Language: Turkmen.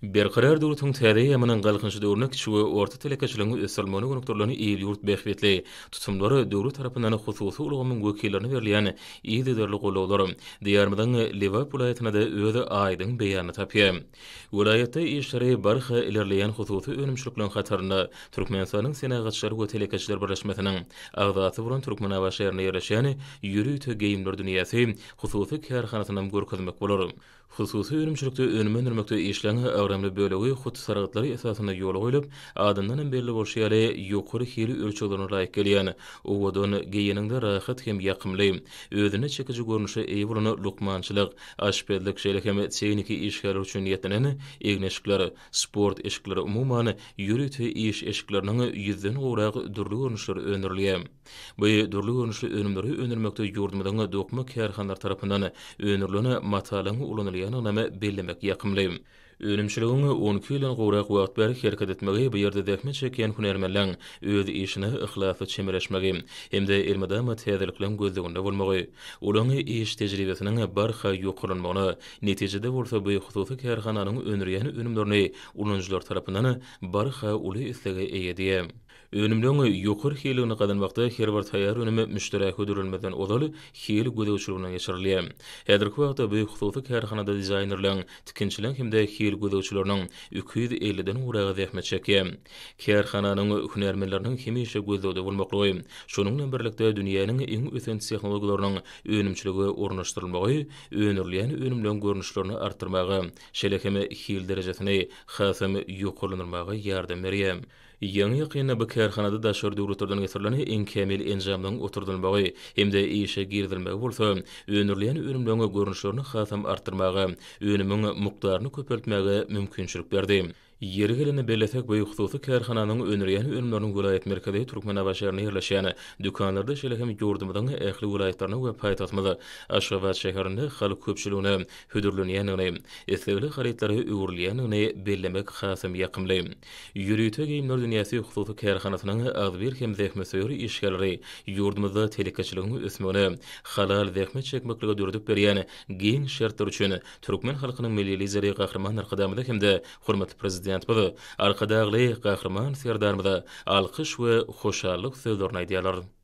Berkarar döwletiň täze eýýamynyň Galkynyşy döwründe kiçi we orta telekeçiligiň ösdürilmegine gönükdirilen il-ýurt bähbitli tutumlar, döwlet tarapyndan hususy ulgamyň wekillerine berilýän yzygiderli goldawlar Diýarymyzyň Lebap welaýatynda-da öz aýdyň beýanyny tapýar. Welaýatda işleri barha ilerleýän hususy önümçilikleriň hatarynda Türkmenistanyň Senagatçylar we telekeçiler birleşmesiniň agzasy bolan Türkmenabat şäherinde ýerleşýän Ýörite geýimler dünýäsi hususy kärhanasynam görkezmek bolar. Hususy önümçilikde önüm öndürmekde işleň agramly bölegi hut sargytlar esasynda ýola goýlup, adyndanam belli bolşy ýaly, ýokary hil ölçeglerine laýyk gelýän, owadan, geýeniňde rahat hem ýakymly, özüne çekiji görnüşe eýe bolan lukmançylyk, aşpezlik, şeýle hem tehniki işgärler üçin niýetlenen egin-eşikler, sport eşikleri, umuman, ýörite iş eşikleriniň ýüzden gowrak dürli görnüşleri öndürilýär. Bu dürli görnüşli önümleri öndürmekde ýurdumyzyň dokma kärhanalary tarapyndan öndürilen matalaryň ulanylýandygynam bellemek ýakymly. Önümçiligiň 12 ýyldan gowrak wagt bäri hereket etmegi bu ýerde zähmet çekýän hünärmenleň öz işine yhlasly çemeleşmegi hem-de elmydama täzelikleriň gözleginde bolmagy, olaryň iş tejribesiniň barha ýokarlanmagyna, netijede bolsa bu hususy kärhananyň öndürýän önümlerini ulanyjylar tarapyndan barha uly islege eýe edýär. Önümleň ýokary hilligini gazanmakda her bir taýýar önüm müşderä hödürlenmezden ozal hil gözegçiliginden geçirilýär. Häzirki wagtda bu hususy kärhanada dizaýnerleň, tikinçileň hem-de hil gözegçileriniň 250-den gowragy zähmet çekýär. Kärhananyň hünärmenleriniň hemişe gözlegde bolmaklygy, şonuň bilen birlikde dünýäniň iň ösen tehnologiýalarynyň önümçilige ornaşdyrylmagy öndürilýän önümleň görnüşlerini artdyrmaga, şeýle hem hil derejesini hasam ýokarlandyrmaga ýardam berýär. Ýaňy-ýakynda bu kärhanada daşary döwletlerden getirilen iň kämil enjamlaryň oturdylmagy hem-de işe girizilmegi bolsa, öndürilýän önümleriň görnüşlerini hasam artdyrmaga, önümiň mukdaryny köpeltmäge mümkinçilik berdi. Ýeri gelende bellesek, bu hususy kärhananyň öndürýän önümleriniň welaýat merkezi Türkmenabat şäherinde ýerleşýän dükanlarda, şeýle hem ýurdumyzyň ähli welaýatlarynda we paýtagtymyz Aşgabat şäherinde halk köpçüligine hödürlenýändigini, islegli harytlara öwrülýändigini bellemek hasam ýakymly. Ýörite geýimler dünýäsi hususy kärhanasynyň agzybir hem zähmetsöýer işgärleri ýurdumyzda telekeçiligiň ösmegine, halal zähmet çekmeklige döredip berýän giň şertler üçin türkmen halkynyň Milli Lideri Gahryman Arkadagymyza hem-de hormatly Prezidentimiz Arkadagly Gahryman Serdarymyza alkyş we hoşallyk sözlerini aýdýarlar.